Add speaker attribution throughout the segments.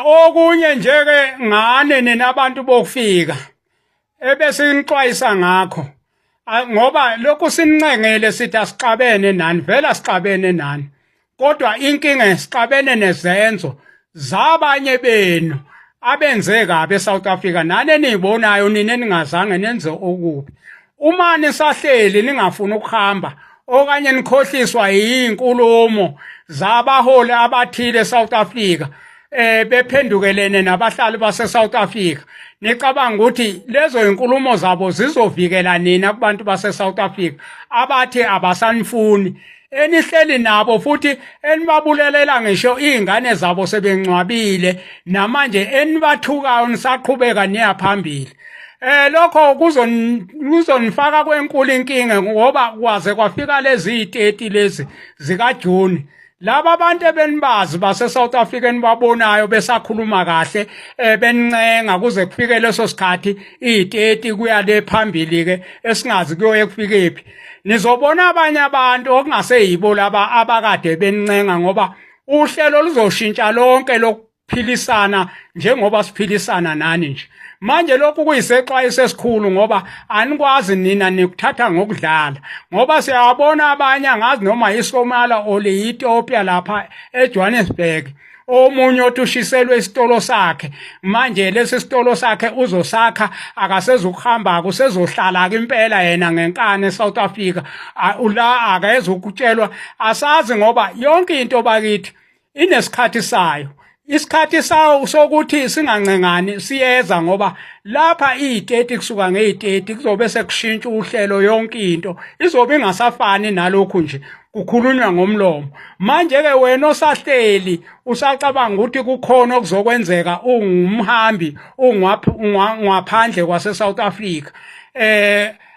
Speaker 1: Okunye nje ke ngane nina abantu bokufika ebesinixwayisa ngakho, ngoba lokhu sincengele sithi asixabene nani, vela sixabene nani, kodwa inkinga sixabene nezenzo zabanye benu abenze kabi eSouth Africa, nani eniyibonayo nina eningazange nenze okubi. Uma nisahleli ningafuni ukuhamba okanye nikhohliswa yinkulumo zabaholi abathile eSouth Africa, bephendukelene nabahlali base South Africa, nicabanga ukuthi lezo inkulumo zabo zizovikela nina kubantu base South Africa abathi abasanifuni, enihleli nabo futhi enibabulelela ngisho izingane zabo sebengcwabile, namanje enibathukayo nisaqhubeka niya phambili. Lokho kuzonifaka kwenkulu inkinga, ngoba kwaze kwafika lezi 30 lezi zika June, laba abantu ebenibazi base South Africa enibabonayo besakhuluma kahle, benincenga kuze kufike leso sikhathi i30 kuya le phambili ke esingazi kuyoye kufikephi. Nizobona abanye abantu okungaseyibo laba abakade benincenga, ngoba uhlelo luzoshintsha lonke lokuphilisana njengoba siphilisana nani nje manje. Lokhu kuyisexwayiso esikhulu, ngoba anikwazi nina nikuthatha ngokudlala, ngoba siyabona abanye, angazi noma iSomalia or i-Ethiopia lapha eJohannesburg, omunye othi ushiselwe isitolo sakhe, manje lesi sitolo sakhe uzosakha, akasezukuhamba, kusezohlala ke impela yena ngenkani eSouth Africa la, akezukutshelwa. Asazi, ngoba yonke into bakithi inesikhathi sayo. Isikhathi sawo sokuthi singancengani siyeza, ngoba lapha iyi-30, kusuka ngeyi-30 kuzobe sekushintsha uhlelo, yonke into izobe ingasafani nalokhu nje kukhulunywa ngomlomo. Manje-ke wena osahleli usacabanga ukuthi kukhona okuzokwenzeka, ungumhambi, ungwaphandle kwase-South Africa,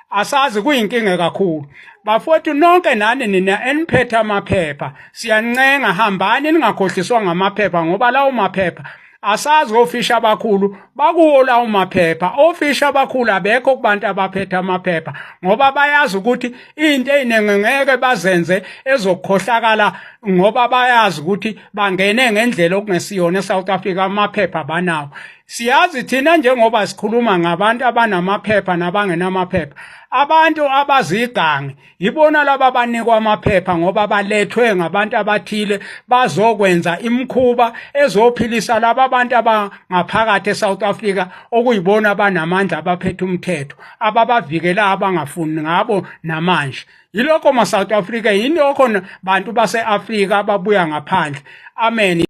Speaker 1: asazi, kuyinkinga kakhulu bafowethu. Nonke nani nina eniphethe amaphepha, siyancenga, hambani, ningakhohliswa ngamaphepha, ngoba lawo maphepha asazi ofisha abakhulu bakuwo lawo maphepha. Ofisha abakhulu abekho kubantu abaphethe amaphepha, ngoba bayazi ukuthi into eziningi ngeke bazenze ezokukhohlakala, ngoba bayazi ukuthi bangene ngendlela okungesiyona eSouth Africa, amaphepha banawo. Siyazi thina njengoba sikhuluma ngabantu abanamaphepha nabangenamaphepha, abantu abazigangi yibona laba abanikwa amaphepha, ngoba balethwe ngabantu abathile bazokwenza imikhuba ezophilisa laba abantu abangaphakathi eSouth Africa, okuyibona abanamandla, abaphethe umthetho, ababavikela abangafuni ngabo namanje. Yilokho ma South Africa, yilokho bantu base-Afrika ababuya ngaphandle. Amen.